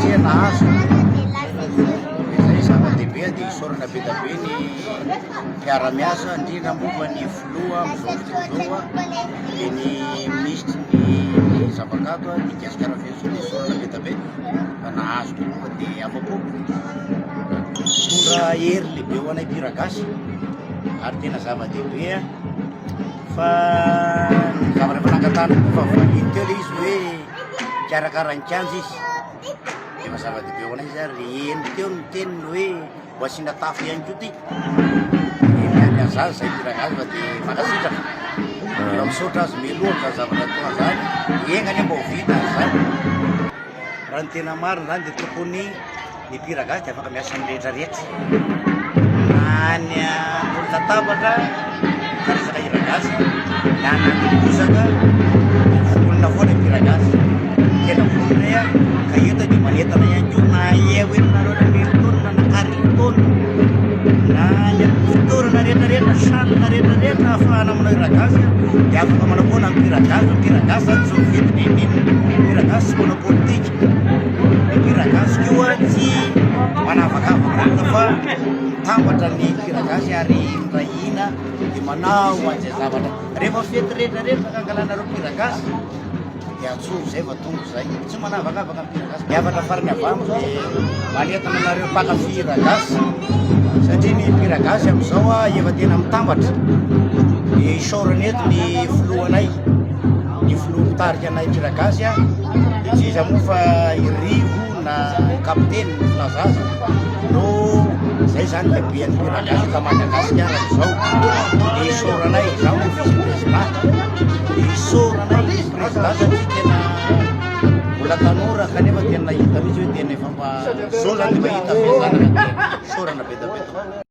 satria nahazo. Dia izay zava-dehibe dia isaorana be dia be ny mpiara-miasa indrindra moa fa ny filoha amin'izao fotoana izao dia ny minisitry ny zava-kanto ny Gasikara Fenosoa dia isaorana be dia be fa nahazo tokoa dia afa-po. Mitondra hery lehibe ho anay mpihira gasy ary tena zava-dehibe fa ny zavatra efa nangatahana koa efa voaliny teo ilay izy hoe hikarakara ny kianja izy. Efa zava-dehibe ho anay izy ary heno teo ny teniny hoe ho asiana tafo ihany koa ity. Dia miandry an'izany izay mpihira gasy fa dia mankasitraka. Mbola misaotra azy mialoha amin'izany zavatra ataony izany. Enga anie mba ho vita izany. Raha ny tena marina izany dia tokony ny mpihira gasy dia afaka miasa amin'ny rehetra rehetra. Na any ambony latabatra ka resaka hira gasy, na any ambony bozaka dia vonona foana ny mpihira gasy. Tena vonona iah ka eto dia manentana ihany koa na eo eto nareo na Milton na Carlton na any amin'ny fitoerana rehetra rehetra, salle rehetra rehetra ahafahana manao hira gasy dia afaka manao foana ny mpihira gasy. Ny mpihira gasy zany tsy mifidy n'inon'inona. Ny mpihira gasy tsy manao politika. Ny mpihira gasy koa tsy manavakavaka olona fa mitambatra ny mpihira gasy ary miray hina dia manao an'izay zavatra. Rehefa fety rehetra rehetra ka angalanareo mpihira gasy dia antsoy izay fa tonga izay. Tsy manavakavaka ny mpihira gasy. Ny hafatra farany avy amiko dia manentana anareo mpankafy hira gasy satria ny mpihira gasy amin'izao efa tena mitambatra. Dia isaorana eto ny filohanay, ny filoha mpitarika anay mpihira gasy dia tsy iza moa fa i Rivo na kapiteny ny filaza azy no zay zany lehiben'ny mpihira gasy eto Madagasikara amin'izao. Dia isaoranay, izaho moa vice président, dia isaoranay vice président satria tena mbola tanora kanefa tena hita mihitsy hoe tena efa mba zao zany dia mba hita fiazanana dia isaorana be dia be.